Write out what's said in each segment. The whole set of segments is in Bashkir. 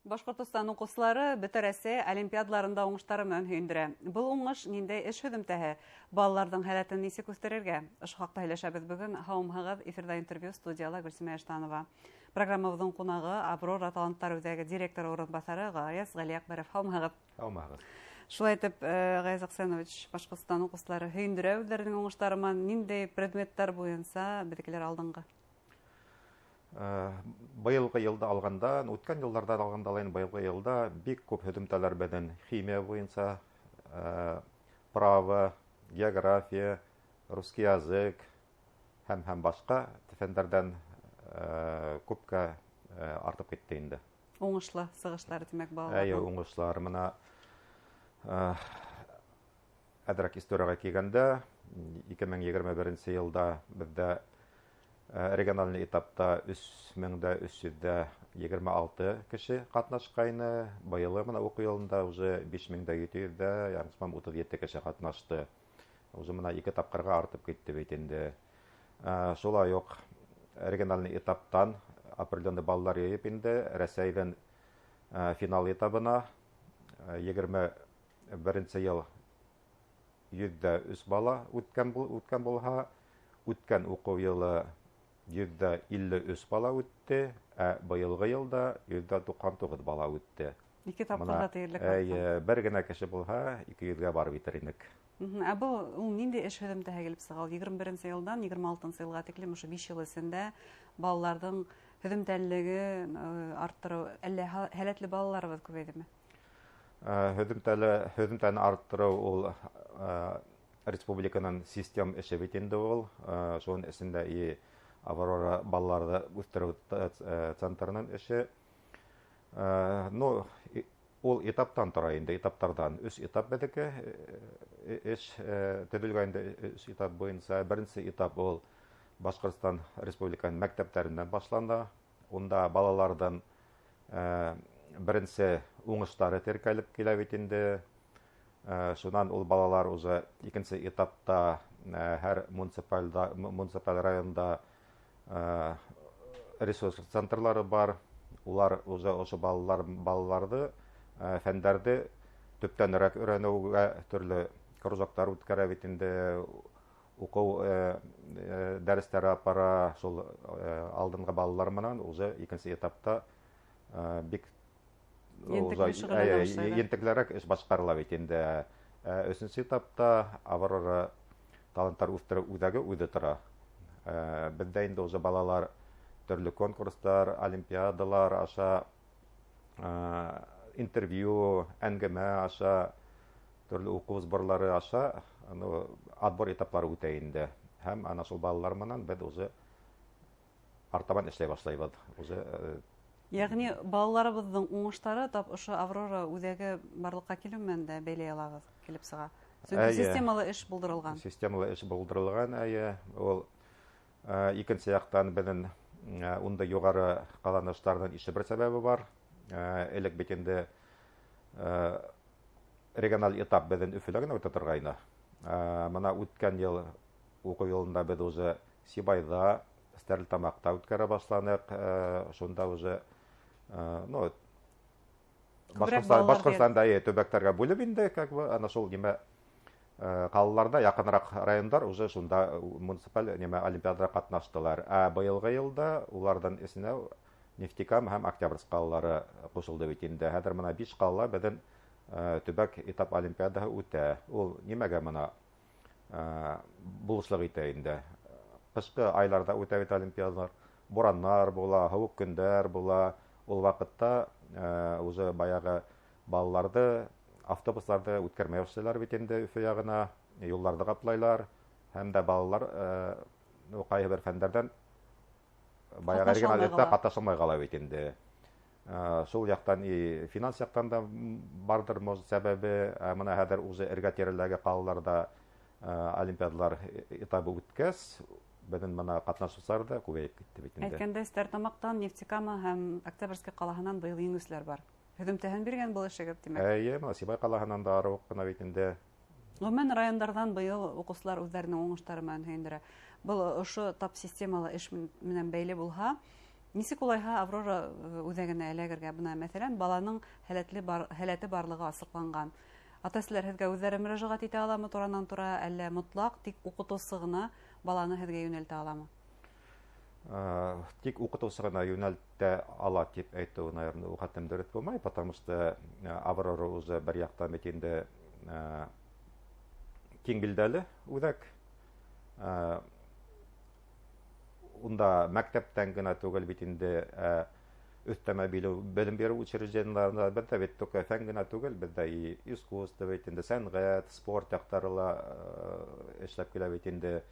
Башҡортостан уҡыусылары Бөтә Рәсәй олимпиадаларында уңыштары менән һөйөндөрә. Был уңыш ниндәй эш һөҙөмтәһе? Балаларҙың һәләтен нисек үҫтерергә? Ошо хаҡта һөйләшәбеҙ бөгөн. Һаумыһығыҙ, эфирҙа интервью, студияла Гөлсимә Иштанова. Программабыҙҙың ҡунағы Аврора таланттар үҙәге директоры урынбаҫары Ғаяз Ғәлиәкбәров. Һаумыһығыҙ. Һаумыһығыҙ. Шулай итеп, Ғаяз Аҡсәнович, Башҡортостан уҡыусылары һөйөндөрә үҙҙәренең уңыштары менән. Ниндәй предметтар буйынса беҙҙекеләр алдынғы? Быйылғы йылда алғанда, үткән йылдарҙа алғанда ла, быйылғы йылда бик күп һөҙөмтәләр беҙҙең химия буйынса, право, география, русский язык һәм башҡа фәндәрҙән күпкә артып китте инде. Уңышлы сығыштар, тимәк, балалар. Эйе, уңышлар. Мына әҙерәк историяға килгәндә, 2021 йылда беҙҙә региональный этапта 3326 кеше ҡатнашҡайны. Быйылғы мына уҡыу йылында уже 5737 кеше ҡатнашты. Уже мына 2 тапҡырға артып китте бит инде. Шулай уҡ региональный этаптан определенный баллар йыйып инде Рәсәйҙең финал этабына 21 йыл 103 бала үткән булһа, үткән уҡыу йылы 153 бала үтте, ә быйылғы йылда 199 бала үтте. 2 тапҡырға тиерлек. Эйе, бер генә кеше булһа, 200-гә барып етер инек. Ә был ул ниндәй эш һөҙөмтәһе килеп сыға? Ул 21 йылдан 26 йылға тиклем ошо 5 йыл эсендә балаларҙың һөҙөмтәлелеге арттырыу, әллә һәләтле балаларыбыҙ күбәйҙеме? Һөҙөмтәне арттырыу ул республиканың систем эше бит инде ул. Шуның эсендә и Аврора балаларҙы үҫтереү центрының эше. Ну, ул этаптан тора инде, этаптарҙан. 3 этап беҙҙеке эш төҙөлгән инде, 3 этап буйынса. Беренсе этап ул Башҡортостан Республикаһының мәктәптәренән башлана. Унда балаларҙың беренсе уңыштары теркәлеп килә бит инде. Шунан ул балалар уже икенсе этапта һәр муниципаль районда ресурс центрлары бар. Улар уже ошо балаларҙы, фәндәрҙе төптәнерәк өйрәнеүгә төрлө кружоктар үткәрә бит инде, уҡыу дәрестәре апара. Шул алдынғы балалар менән уже икенсе этапта бик ентеклерәк эш башҡарыла бит инде. Өсөнсө этапта Аврора таланттар үҫтереү үҙәге үҙе тора. Беҙҙә инде уже балалар төрлө конкурстар, олимпиадалар аша, интервью, әңгәмә аша, төрлө уҡыу сборлары аша, отбор этаплары үтә инде. Һәм ана шул балалар менән беҙ уже артабан эшләй башлайбыҙ. Уже Йәғни балаларыбыҙҙың уңыштары тап ошо Аврора үҙәге барлыҡҡа килеү менән дә бәйләй алабыҙ, килеп сыға. Сөнки системалы эш булдырылған. Системалы эш булдырылған, эйе. Ул икенсе яҡтан беҙҙең унда юғары ҡаҙаныштарҙың ише бер сәбәбе бар. Элек бит инде региональ этап беҙҙең Өфөлә генә үтә торғайны. Мына үткән йыл уҡыу йылында беҙ уже Сибайҙа, Стәрлетамаҡта үткәрә башланыҡ. Шунда уже ну, Башҡортостанда төбәктәргә бүлеп инде, как бы, ана шул нимә ҡалаларҙа яҡыныраҡ райондар уже шунда муниципаль нимә олимпиадала ҡатнаштылар. Ә быйылғы йылда уларҙың эсенә Нефтекама һәм Октябрьск ҡалалары ҡушылды бит инде. Хәҙер мына 5 ҡалала беҙҙең төбәк этап олимпиадаһы үтә. Ул нимәгә мына булышлыҡ итә инде? Ҡышҡы айларҙа үтә бит олимпиадалар. Бураннар була, һыуыҡ көндәр була. Ул ваҡытта уже баяғы балаларҙы, автобустарҙы үткәрмәй башлайлар бит инде Өфө яғына, юлдарҙы ҡаплайлар. Һәм дә балалар ҡайһы бер фәндәрҙән баяғы региональ этапта ҡатнаша алмай ҡала бит инде. Шул яҡтан и финанс яҡтан да барҙыр, может, сәбәбе. Мына хәҙер уже эргә-тирәләге ҡалаларҙа олимпиадалар этабы үткәс, беҙҙең мына ҡатнашыусылар ҙа күбәйеп китте бит инде. Әйткәндәй, Стәрлетамаҡтан, Нефтекама һәм Октябрьский ҡалаһынан быйыл еңеүселәр бар. Һөҙөмтәһен биргән был эшегеҙ, тимәк? Эйе, мына Сибай ҡалаһынан да арыуыҡ ҡына бит инде. Ғөмүмән, райондарҙан быйыл уҡыусылар үҙҙәренең уңыштары менән һөйөндөрә. Был ошо тап системалы эш менән бәйле булһа, Нисек улайһа Аврора үҙәгенә эләгергә? Бына, мәҫәлән, баланың һәләте барлығы асыҡланған. Ата-әсәләр һеҙгә үҙҙәре мөрәжәғәт итә аламы туранан-тура, әллә мотлаҡ тик уҡытыусы ғына баланы һеҙгә йүнәлтә аламы? Тик уҡытыусы ғына йүнәлтә ала тип әйтеү, наверное, ул хәтлем дөрөҫ булмай, потому что Аврора уже бер яҡтан бит инде киң билдәле үҙәк. Унда мәктәптән генә түгел бит инде, өҫтәмә белем биреү учреждениеларында беҙҙә бит только фән генә түгел, беҙҙә и искусство бит инде, сәнғәт, спорт яҡтары ла эшләп килә бит инде.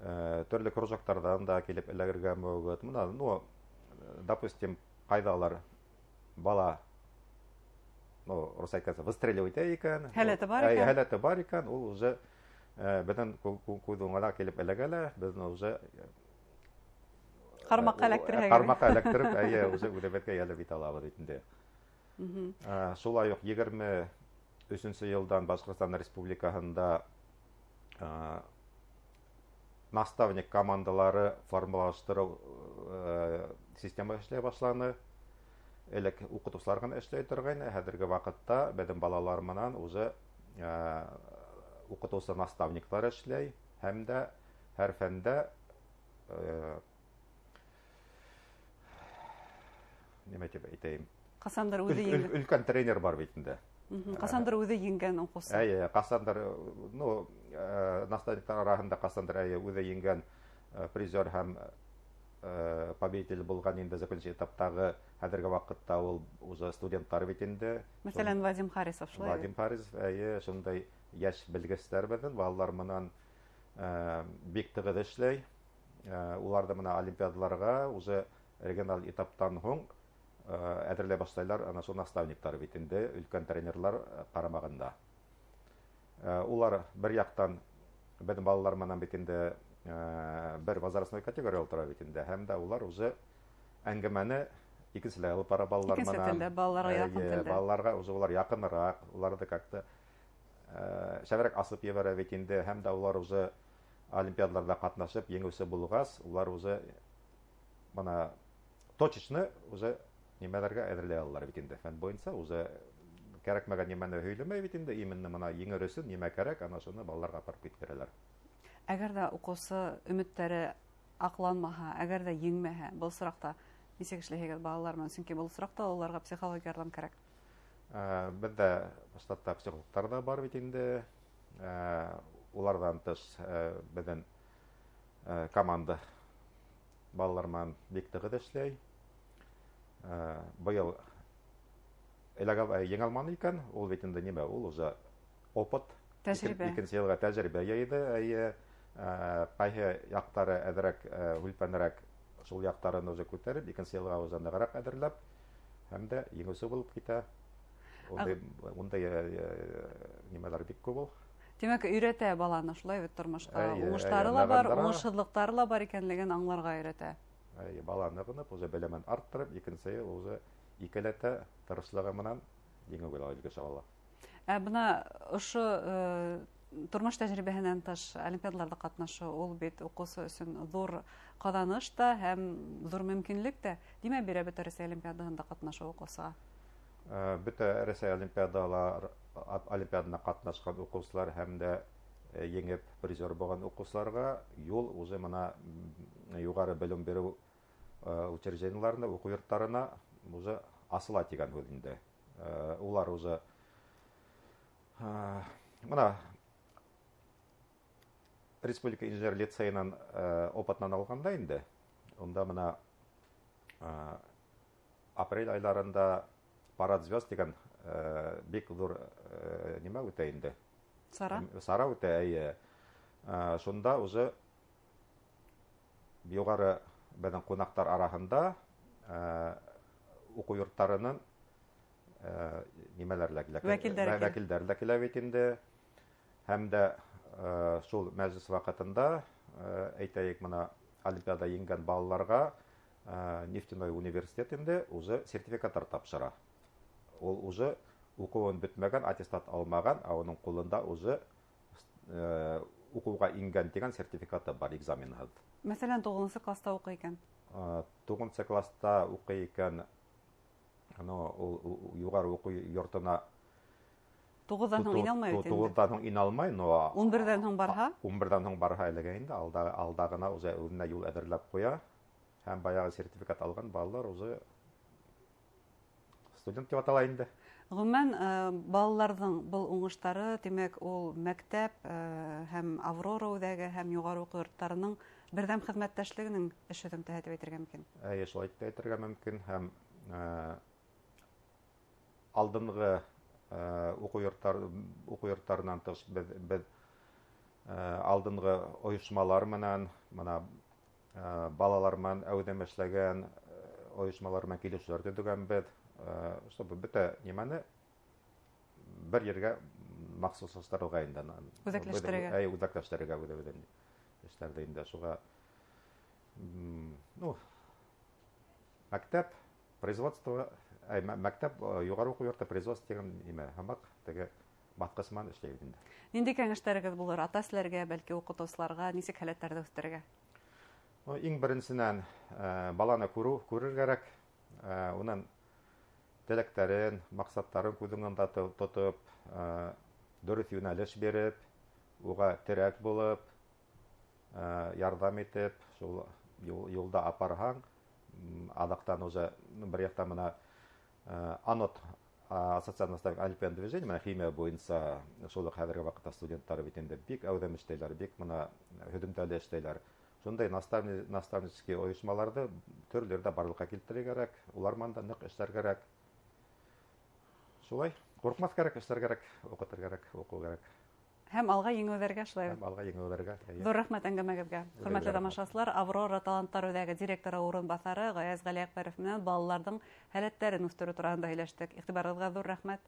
Төрлө кружоктарҙан да килеп эләгергә мөмкин. Мына, допустим, ҡайҙалар бала, рус әйткәнсә, выстреливать итә икән. Һәләте бар икән. Һәләте бар икән, ул уже беҙҙең күҙ уңына килеп эләгә лә, беҙҙең уже Ҡармаҡҡа эләктерһәгеҙ. Ҡармаҡҡа эләктереп, әйе, уже үҙебеҙгә йәлеп итә алабыҙ инде. Шулай уҡ 23 йылдан Башҡортостан Республикаһында наставник командалары формалаштырыу система эшләй башланы. Элек уҡытыусылар ғына эшләй торғайны, хәҙерге ваҡытта беҙҙең балалар менән уже уҡытыусы наставниктар эшләй һәм дә һәр фәндә нимә тип әйтәйем? Ҡасандыр үҙе еңгән. Өлкән тренер бар бит инде. Ҡасандыр үҙе еңгән уҡыусы. Әйе, ҡасандыр, наставниктар араһында ҡасандыр, әйе, үҙе еңгән призер һәм победитель булған инде заключительный этаптағы хәҙерге ваҡытта ул уже студенттар бит инде. Мәҫәлән, Вадим Харисов шулай. Вадим Харисов, әйе, шундай йәш белгестәр беҙҙең балалар менән бик тығыҙ эшләй. Улар ҙа бына олимпиадаларға уже региональ этаптан һуң әҙерләй башлайлар, ана шул наставниктар бит инде, өлкән тренерлар ҡарамағында. Улар бер яҡтан беҙҙең балалар менән бит инде бер возрастной категория ултыра бит инде, һәм дә улар уже әңгәмәне икенселәй алып бара балалар Икенсе менән. телдә, балаларға яҡын Эйе, телдә. Балаларға уже улар яҡыныраҡ, уларҙы как-то шәберәк асып ебәрә бит инде, һәм дә улар уже олимпиадаларҙа ҡатнашып еңеүсе булғас, улар уже бына точечно уже нимәләргә әҙерләй алалар бит инде. Фән буйынса уже кәрәкмәгән нимәне һөйләмәй бит инде, именно бына еңер өсөн нимә кәрәк, ана шуны балаларға апарып китерәләр. Әгәр ҙә уҡыусы өмөттәре аҡланмаһа, әгәр ҙә еңмәһә, был осраҡта нисек эшләйһегеҙ балалар менән? Сөнки был осраҡта уларға психологик ярҙам кәрәк. Беҙҙә штатта психологтар ҙа бар бит инде. Уларҙан тыш беҙҙең команда балалар менән бик тығыҙ эшләй. Быйыл еңә алманы икән, ул бит инде нимә, ул уже опыт. Тәжрибә. Икенсе йылға тәжрибә йыйҙы, әйе. Ҡайһы яҡтары әҙерәк һүлпәнерәк, шул яҡтарын уже күтәреп, икенсе йылға уже нығыраҡ әҙерләп, һәм дә еңеүсе булып китә. Ундай нимәләр бик күп ул. Тимәк, өйрәтә баланы шулай бит тормошҡа. Әйе, Уңыштары әйе, ла бар, нығындыра. уңышһыҙлыҡтары ла бар икәнлеген аңларға өйрәтә. Әйе, баланы нығынып, уже белемен арттырып, икенсе йыл уже икеләтә тырышлығы менән еңеүгә лә өлгәшә ала. Ә бына ошо тормош тәжрибәһенән тыш олимпиадаларҙа ҡатнашыу, ул бит уҡыусы өсөн ҙур ҡаҙаныш та һәм ҙур мөмкинлек тә. Нимә бирә Бөтә Рәсәй олимпиадаһында ҡатнашыу уҡыусыға? Бөтә Рәсәй олимпиадаһына ҡатнашҡан уҡыусылар һәм дә еңеп призер булған уҡыусыларға юл уже бына юғары белем биреү учреждениеларына, уҡыу йорттарына уже асыла тигән һүҙ инде. Улар уже бына Республика инженер лицейынан опытынан алғанда инде, унда бына апрель айларында Парад звезд тигән бик ҙур нимә үтә инде? Сара? Сара үтә, әйе. Шунда уже юғары беҙҙең ҡунаҡтар араһында уҡыу йорттарының нимәләр лә килә? Вәкилдәре килә. Вәкилдәр лә килә бит инде. Һәм дә шул мәжлес ваҡытында әйтәйек, бына олимпиада еңгән балаларға нефтяной университет инде уже сертификаттар тапшыра. Ул уже уҡыуын бөтмәгән, аттестат алмаған, ә уның ҡулында уже уҡыуға ингән тигән сертификаты бар экзаменһыҙ. Мәҫәлән, туғыҙынсы класта уҡый икән. Туғыҙынсы класста уҡый икән, ну, ул юғары уҡыу йортона 9-ҙан һуң инә алмай бит инде. 9-ҙан һуң инә алмай, но 11-ҙән һуң барһа? 11-ҙән һуң барһа эләгә инде, алда ғына уже үҙенә юл әҙерләп ҡуя. Һәм баяғы сертификат алған балалар уже студент тип атала инде. Ғөмүмән, балаларҙың был уңыштары, тимәк, ул мәктәп һәм Аврора үҙәге һәм юғары уҡыу йорттарының берҙәм хеҙмәттәшлегенең эш һөҙөмтәһе тип әйтергә мөмкин. Эйе, шулай тип әйтергә мөмкин. Һәм алдынғы уҡыу йорттарынан тыш беҙ алдынғы ойошмалар менән, бына, балалар менән әүҙем эшләгән ойошмалар менән килешеүҙәр төҙөгәнбеҙ. Чтобы бөтә нимәне бер ергә махсуслаштырырға инде. Үҙәкләштерергә. Әй, үҙәкләштерергә үҙебеҙҙең эштәрҙе инде. Шуға, ну, мәктәп, производство, әй, мәктәп, юғары уҡыу йорто, производство тигән нимә, һамаҡ теге баҫҡыс менән эшләйбеҙ инде. Ниндәй кәңәштәрегеҙ булыр ата-әсәләргә, бәлки уҡытыусыларға, нисек һәләттәрҙе үҫтерергә? Ну, иң беренсенән, баланы күрер кәрәк, унан теләктәрен, маҡсаттарын күҙ уңында тотоп, дөрөҫ йүнәлеш биреп, уға терәк булып, ярҙам итеп, шул юлда апарһаң, аҙаҡтан уже, ну, бер яҡтан бына, АНОТ, Ассоциация наставник олимпиад движения, бына химия буйынса шул уҡ хәҙерге ваҡытта студенттар бит инде бик әүҙем эшләйләр, бик бына һөҙөмтәле эшләйләр. Шундай наставнический ойошмаларҙы төрлө ерҙә барлыҡҡа килтерергә кәрәк, улар менән дә ныҡ эшләр кәрәк. Шулай, ҡурҡмаҫ кәрәк, эшләр кәрәк, уҡытыр кәрәк, уҡыу кәрәк. Һәм алға еңеүҙәргә шулай. Һәм алға еңеүҙәргә, эйе. Ҙур рәхмәт әңгәмәгеҙгә. Үҙегеҙгә Хөрмәтле рәхмәт. тамашасылар, Аврора таланттар үҙәге директоры урынбаҫары Ғаяз Ғәлиәкбәров менән балаларҙың һәләттәрен үҫтереү тураһында һөйләштек. Иғтибарығыҙға ҙур рәхмәт.